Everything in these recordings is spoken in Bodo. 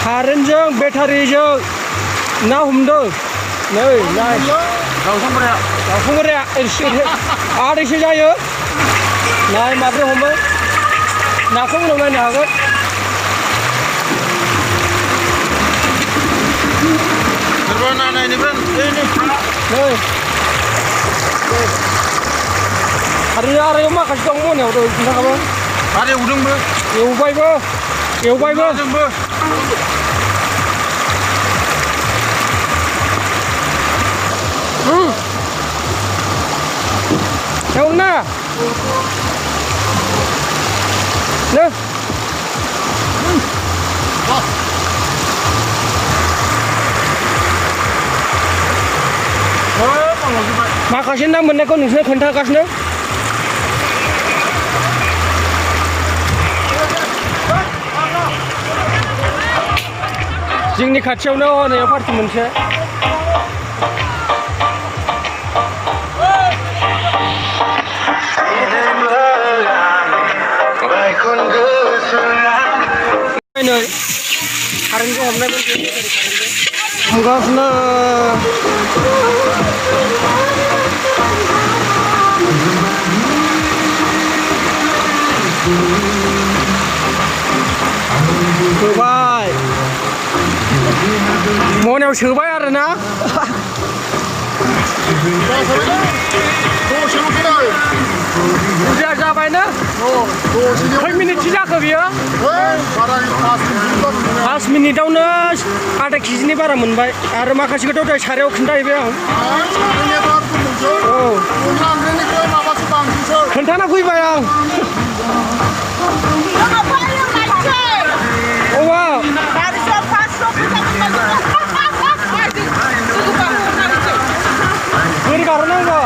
कारेन्टजों बेटारिजों ना हमदों नै नाय दाउखौराया आदैसो जायो नाय माब्रै हमो नाखौ उनाव नायनो हागोन सोरबा ना नायनोबो नै आरो माखासे दं मोनायाव खोन्थाखाबो आरो एवदोंबो एवबायबो जोंबो एवना नो माखासे ना मोननायखौ नोंसोर खोन्थागासिनो जोंनि खाथियावनो हनै पार्टि मोनसे नै कारेन्टजों हमनाय हमगासिनो सोबाय मनायाव सोबाय आरोना बुरजा जाबायना खय मिनिटसो जाखो बियो 5 मिनिटावनो आधा केजिनि बारा मोनबाय आरो माखासेखौथ' दहाय सारायाव खिन्थाहैबाय आं खोन्थाना फैबाय आं बोरै बारनांगौ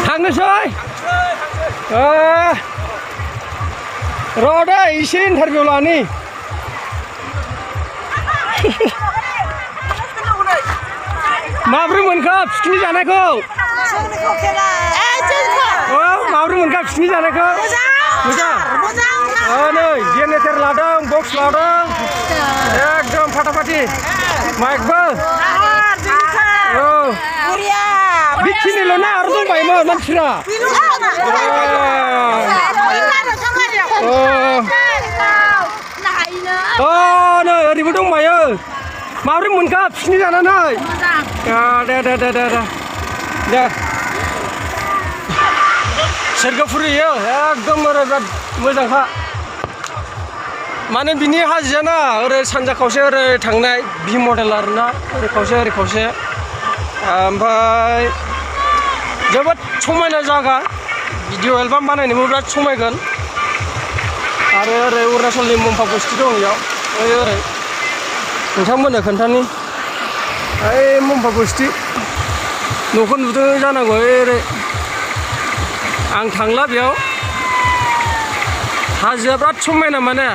थांनोसै र' दे एसे इन्टारभिउ लानि माब्रै मोनखो पिकनिक जानायखौ माब्रै मोनखो पिकनिक जानायखौ मोजां नै जेनेरेटर लादों बक्स लादों एकदम फाटाफाटि माइकबो बेखिनिल' ना आरो दंबायोमोन मानसिफ्रा नै ओरैबो दंबायो माब्रै मोनखा पिकनिक जानानै दे सोरगोफुरियो एकदम ओरै बिराद मोजांखा माने बिनि हाजोआना ओरै सानजा खावसे ओरै थांनाय बि मडेल आरोना ओरै खावसे ओमफ्राय जोबोद समायना जायगा भिडिअ एलबाम बानायनोबो बिराद समायगोन आरो ओरै अरुणाचलनि मम्फा बस्थि दं बेयाव ओरै नोंथांमोननो खोन्थानि ओइ मम्फा बस्थि न'खौ नुदों जानांगौ ओरै आं थांला बेयाव हाजोआ बिराद समायना माने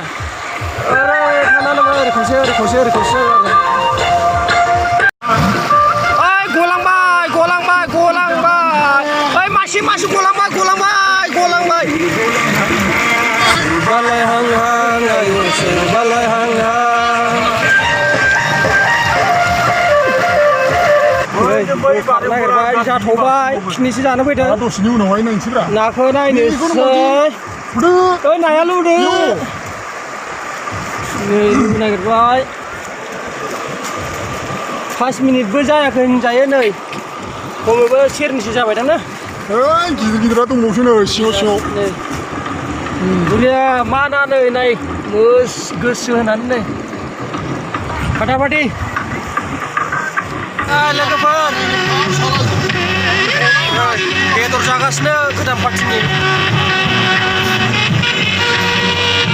ओरै थानानै ओरै खावसे ओइ गलांबाय ओइ मासे गलांबाय नागिरबाय जाथ'बाय खिनिसो जानो फैदों दसेनि उनावहाय नायनोसैब्रा नाखौ नायनोसै नाया लुदों नागिरबाय 5 मिनिटबो जायाखै होनजायो नै खमैबो सेरनैसो जाबाय दां ना गिदिरा दंबावसो नै सिङाव बुरिया मा ना नै गोसो होनानै नै फाटाफाटि लोगोफोर बेदर जागासिनो गोदान पार्टिनि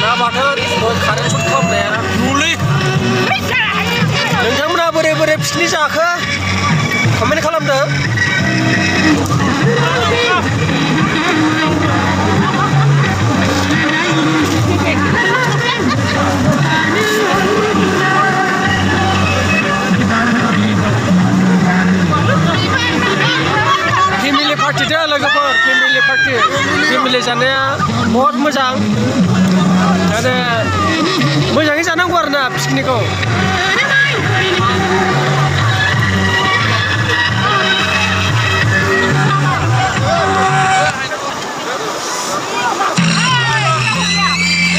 ना बाथोन कारेन्ट सर्ट खालामनाया नुलै नोंथांमोना बोरै बोरै पिकनिक जाखो कमेन्ट खालामदो फेमिलि पार्टि दे लोगोफोर फेमिलि पार्टि फेमिलि जानाया बहुत मोजां माने मोजाङै जानांगौ आरोना पिकनिकखौ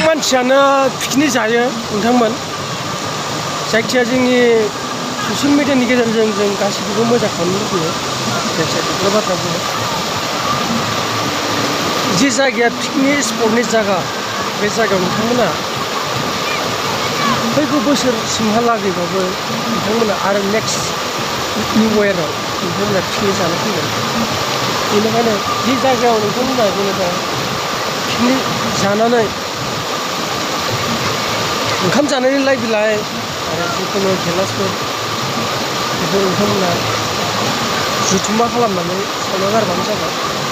मानसियानो पिकनिक जायो नोंथांमोन जायखिया जोंनि ससियेल मिडियानि गेजेरजों जों गासिखौबो मोजां खालामनो लुबैयो बेफोर बाथ्रा बुङो जि जायगाया पिकनिक स्पटनि जायगा बे जायगायाव नोंथांमोना फैगौ बोसोरसिमहालागैबाबो नोंथांमोना आरो नेक्स्ट निउ इयाराव नोंथांमोना पिकनिक जानो फैगोन बेनिखायनो जि जायगायाव नोंथांमोना जेनेबा पिकनिक जानानै ओंखाम जानायनि लाइ बिलाइ आरो जिखुनु गिलासफोर बेखौ नोंथांमोना जुथुमा खालामनानै सावना गारबानो जाबाय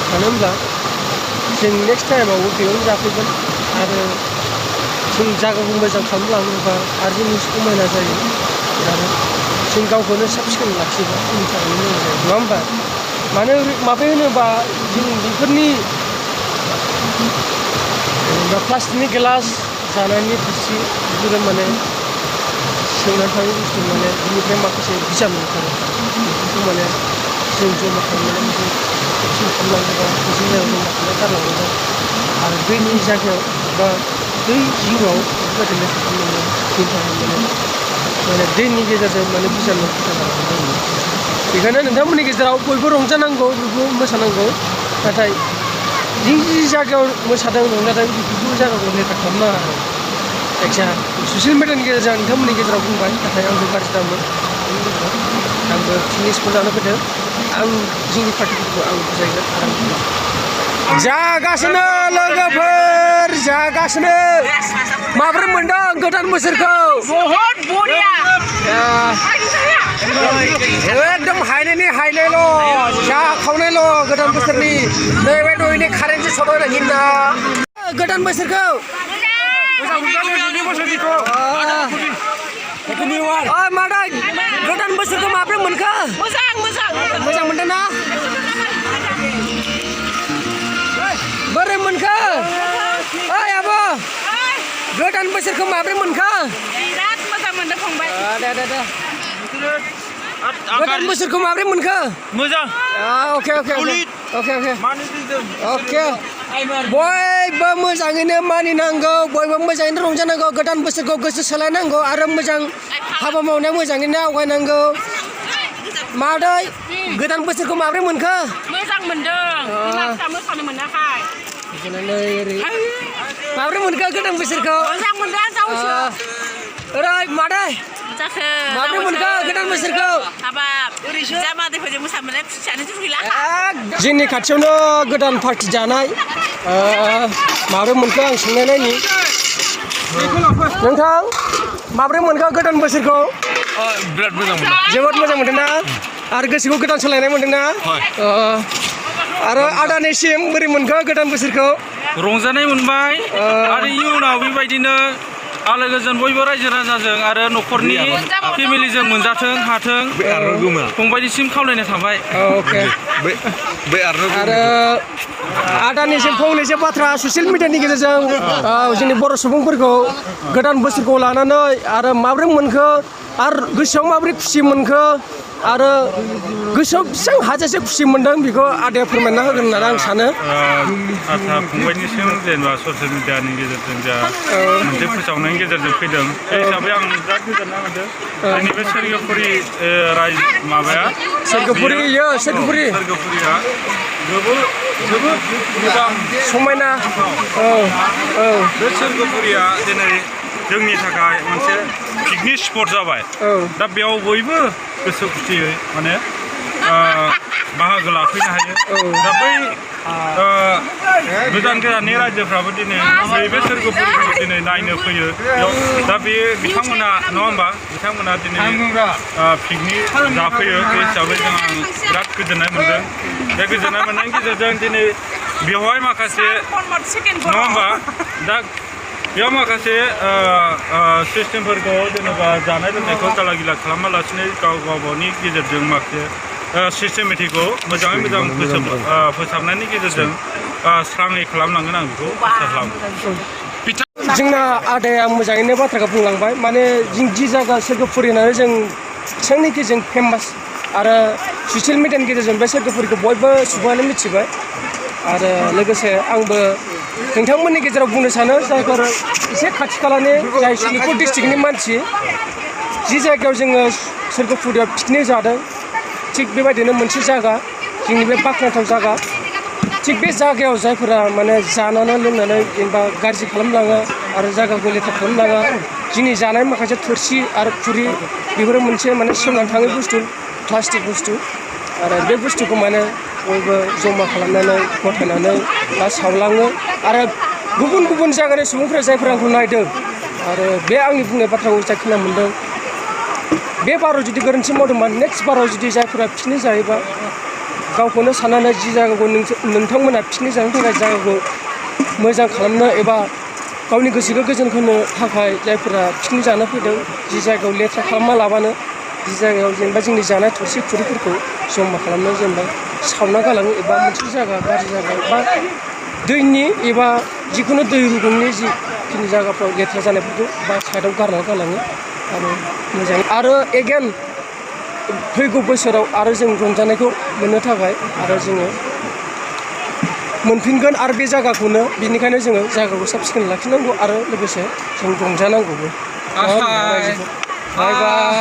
मानो होनब्ला जों नेक्स्ट टाइमावबो बेयावनो जाफैगोन आरो जों जायगाखौ मोजां खालामलाङोबा आरो जोंनि समायना जायो आरो जों गावखौनो साब सिखोन लाखियोबा जोंनि थाखायनो मोजां जायो नङा होमबा माबे होनोबा जों बेफोरनि प्लास्टिकनि गिलास जानायनि थोरसि बेफोरो माने सेवनानै थाङै बुस्थु माने बिनिफ्राय माखासे बिजानु ओंखारो बेफोरखौ माने जों जमा खालामनानै जों खेबसे खालामलाङोबा मोनसे जायगायाव जमा खालामना गारलाङोबा आरो दैनि जायगायाव बा दै जिङाव बेफोरबायदि लेथ्रा खालामनानै जोंनि थाखाय माने दैनि गेजेरजों माने बिजानु जालाङो बेखायनो नोंथांमोननि गेजेराव बयबो रंजानांगौ बयबो मोसानांगौ नाथाय जि जायगायाव मोसादों रंजादों बेफोरखौ जायगाखौ लेथ्रा खालामनाङा आरो जायखिया ससियेल मिडियानि गेजेरजों नोंथांमोननि गेजेराव बुंबाय नाथाय आंबो गाज्रि दामोन आंबो पिकनिक स्पट जानो फैदों आं जोंनि पार्टिफोरखौ आं बुजायगोन आराम जागासिनो लोगोफोर जागासिनो माबोरै मोनदों गोदान बोसोरखौ बहुत बढ़िया एकदम हायनायनि हायनायल' जा खावनायल' गोदान बोसोरनि नैबे दहायनि कारेन्टजों सलायनो हिन्दा गोदान बोसोरखौ मादै गोदान बोसोरखौ माब्रै मोनखो मोजां मोजां मोनदों ना बोरै मोनखो ओइ आब' गोदान बोसोरखौ माब्रै मोनखो बिराद मोजां मोनदों फंबाय दे गोदान बोसोरखौ माब्रै मोनखो मोजां अके बयबो मोजाङैनो मानिनांगौ बयबो मोजाङैनो रंजानांगौ गोदान बोसोरखौ गोसो सोलायनांगौ आरो मोजां हाबा मावनायाव मोजाङैनो आवगायनांगौ मादै गोदान बोसोरखौ माब्रै मोनखो मोजां मोनदों बिमाफ्रा मोसानो मोनाखै माब्रै मोनखो गोदान बोसोरखौ मोजां मोनदों जावसो ओरै मादै जाखो माब्रै मोनखो गोदान बोसोरखौ हाबाब जामादैफोरजों मोसानो मोननाय खुसियानो जुगैला जोंनि खाथियावनो गोदान पार्टि जानाय माब्रै मोनखो आं सोंनाय नायनि नोंथां माब्रै मोनखो गोदान बोसोरखौ बिराद मोजां मोनदों जोबोद मोजां मोनदों ना आरो गोसोखौ गोदान सोलायनाय मोनदों ना आरो आदानिसिम बोरै मोनखो गोदान बोसोरखौ रंजानाय मोनबाय आरो इयुनाव बेबायदिनो आलो गोजोन बयबो रायजो राजाजों आरो न'खरनि फेमिलिजों मोनजाथों हाथों फंबायनिसिम खावलायनाय थाबाय अके आरो आदानिसिम फंनैसो बाथ्रा ससियेल मिडियानि गेजेरजों जोंनि बर' सुबुंफोरखौ गोदान बोसोरखौ लानानै आरो माब्रै मोनखो आरो गोसोआव माब्रै खुसि मोनखो आरो गोसोआव बेसेबां हाजासे खुसि मोनदों बेखौ आदाया फोरमायना होगोन होननानै आं सानो आदसा फंबायनिसिम जेनेबा ससियेल मिडियानि गेजेरजों जा मोनसे फोसावनायनि गेजेरजों फैदों बे हिसाबै आं बिराद गोजोननाय मोनदों जोंनि बे सोरगोफुरि माबाया सोरगोफुरिया जोबोद मोजां समायना बे सोरगोफुरिया दिनै जोंनि थाखाय मोनसे पिकनिक स्पट जाबाय दा बेयाव बयबो गोसो खुसियै माने बाहागो लाफैनो हायो दा बै गोजान गोजाननि रायजोफ्राबो दिनै बे सोरगोफुरिखौ दिनै नायनो फैयो दा बे बिथांमोना नङा होमबा बिथांमोना दिनै पिकनिक जाफैयो बे हिसाबै जों बिराद गोजोननाय मोन्दों बे गोजोननाय मोननायनि गेजेरजों दिनै बेवहाय माखासे नङा होमबा दा बेयाव माखासे सिस्टेमफोरखौ जेनेबा जानाय लोंनायखौ गाला गिला खालामालासिनो गावगावनि गेजेरजों माखासे सिस्टेमेटिकखौ मोजाङै मोजां फोसाबनायनि गेजेरजों स्राङै खालामनांगोन आं बेखौ आसा खालामो जोंना आदाया मोजाङैनो बाथ्राखौ बुंलांबाय माने जों जि जायगा सोरगोफुरि होननानै जों जोंनिखि जों फेमास आरो ससियेल मिडियानि गेजेरजों बे सोरगोफुरिखौ बयबो सुबुङानो मिथिबाय आरो लोगोसे आंबो नोंथांमोननि गेजेराव बुंनो सानो जायफोर एसे खाथि खालानि जाय शोणितपुर डिस्ट्रिक्टनि मानसि जि जायगायाव जोङो सोरगोफुरियाव पिकनिक जादों थिग बेबायदिनो मोनसे जायगा जोंनि बे बाख्नायथाव जायगा थिग बे जायगायाव जायफोरा माने जानानै लोंनानै जेनेबा गाज्रि खालामलाङो आरो जायगाखौ लेथ्रा खालामलाङा जोंनि जानाय माखासे थोरसि आरो खुरि बेफोरो मोनसे माने सेवनानै थाङै बुस्थु प्लास्टिक बुस्थु आरो बे बुस्थुखौ माने बयबो जमा खालामनानै गथायनानै बा सावलाङो आरो गुबुन गुबुन जायगानि सुबुंफोरा जायफोरा आंखौ नायदों आरो बे आंनि बुंनाय बाथ्राखौ जाय खोनानो मोन्दों बे बाराव जुदि गोरोन्थि मावदोंबा नेक्स्ट बाराव जुदि जायफोरा पिकनिक जायोबा गावखौनो साननानै जि जायगाखौ नोंथांमोना पिकनिक जानो थाखाय जायगाखौ मोजां खालामनो एबा गावनि गोसोखौ गोजोन होनो थाखाय जायफोरा पिकनिक जानो फैदों जि जायगायाव लेथ्रा खालामा लाबानो जि जायगायाव जेनेबा जोंनि जानाय थोरसि खुरैफोरखौ जमा खालामनो जेनेबा सावना गालाङो एबा मोनसे जायगा गाज्रि जायगा बा दैनि एबा जिखुनु दै रुगुंनि जिखिनि जायगाफ्राव लेथ्रा जानायफोरखौ बा साइडआव गारना गालाङो आरो मोजां आरो एगेन फैगौ बोसोराव आरो जों रंजानायखौ मोननो थाखाय आरो जोङो मोनफिनगोन आरो बे जायगाखौनो बेनिखायनो जोङो जायगाखौ साब सिखोन लाखिनांगौ आरो लोगोसे जों रंजानांगौबो बाय बाय